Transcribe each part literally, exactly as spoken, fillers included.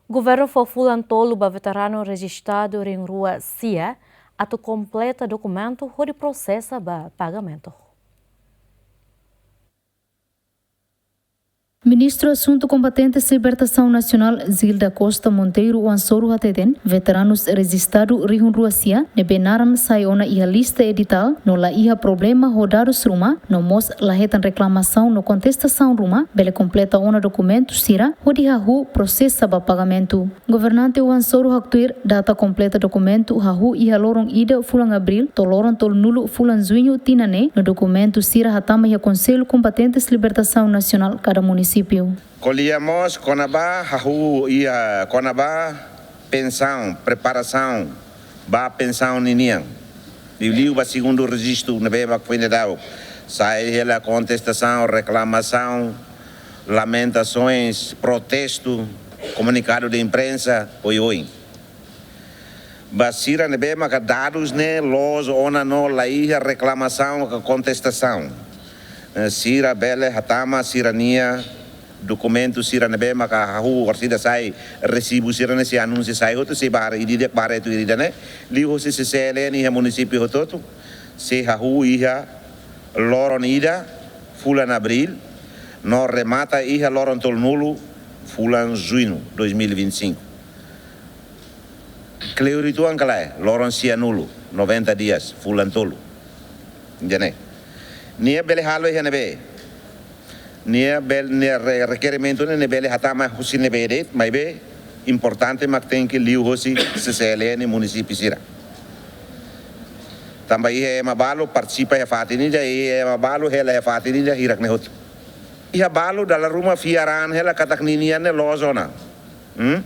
Governu fó fulan tolu ba veteranu rejistadu rihun rua sia atu kompleta dokumentu hodi prosesa ba pagamentu. Ministru Asuntu Kombatentes Libertasaun Nasionál, Zilda Costa Monteiro, oan soru hateten, veteranus rejistadu rihun rua sia ne'ebé naran sai ona iha lista editál no la iha problema ho dadus ruma, no mós la hetan reklamasaun no kontestasaun ruma, bele kompleta ona dokumentu sira hodi hahú prosesa ba pagamentu. Governante oan soru haktuir data kompleta dokumentu hahú iha loron ida fulan Abríl to'o loron tolunulu fulan Juñu tinan ne'e, no dokumentu sira hatama iha Konsellu Kombatentes Libertasaun Nasionál kada munisípiu. Ko'alia mós kona-ba hahú iha kona-ba pensaun, preparasaun ba pensaun ninian. Liuliu ba segundu rejistu ne'ebé mak foin daudauk sai hela kontestasaun, reklamasaun, lamentasoens, protestu, komunikadu de imprensa, oioin. Ba sira ne'ebé maka dadus ne'e loos ona no la iha reklamasaun ka kontestasaun, eh, sira bele hatama sira-nia dokumentu sira ne'ebé maka hahú orsida sai resibu sira-ne'e, sei anunsia sai hotu, sei ba haree ida-idak, ba haree tuir ida-ne'e, liuhosi C C L N iha munisípiu hotu-hotu, sei hahú iha loron ida fulan Abríl no remata iha loron tolunulu fulan Juñu dois mil e vinte e cinco. Kleur uitoan ka lae, loron sianulu, noventa dias, fulan tolu. Ida-ne'e. Nia bele halo iha ne'ebé? Nia bel-, nia re-, rekerimentu ne'e, nia bele hatama husi ne'ebé de'it, maibé importante mak tenke liuhosi C C L N munisípiu sira. Tanba iha ema balu partisipa iha fatin ida, iha ema balu hela iha fatin ida, hirak-ne'e hotu. Iha balu dala ruma fiar an hela katak ninian ne'e loos ona. Hmm?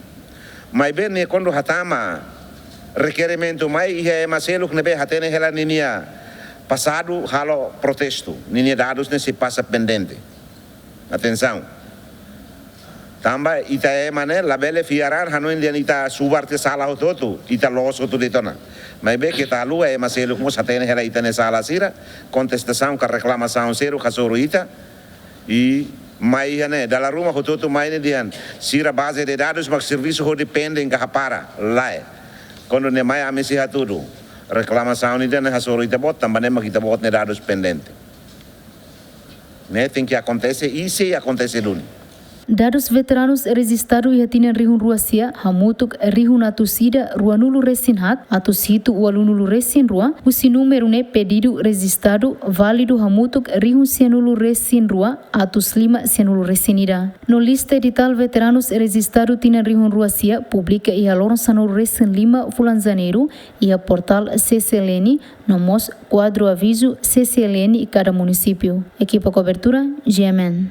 Maibé nia kuandu hatama rekerimentu mai, iha ema seluk ne'ebé hatene hela ninia pasadu halo protestu, ninia dadus ne'e sei pasa pendente. Atensaun. Tanba ita ema ne'e labele fiar an hanoin dehan ita subar tiha sala hotu-hotu, ita loos hotu de'it ona. Maibé keta haluha ema seluk mós hatene hela ita-nia sala sira, kontestasaun ka reklamasaun seluk hasoru ita, i mai iha ne'e, dala ruma hotu-hotu mai ne'e dehan sira baze de dadus mak servisu hodi pending ka hapara, lae. Kuandu nia mai ami sei hatudu, reklamasaun ida-ne'e hasoru ita-boot, tanba ne'e mak ita-boot nia dadus pendente. Ne'e tenke akontese, i sei akontese duni. Dadus veteranus rejistadu iha tinan rihun rua sia hamutuk rihun atus ida ruanulu resin haat atus hitu ualunulu resin rua, husi númeru ne'e pedidu rejistadu válidu hamutuk rihun sianulu resin rua atus lima sianulu resin ida. No lista editál veteranus rejistadu tinan rihun rua sia publika iha loron sanulu resin lima fulan Janeiru iha portál C C L N, no mós kuadru avizu C C L N kada munisípiu. Ekipa kobertura, G M N.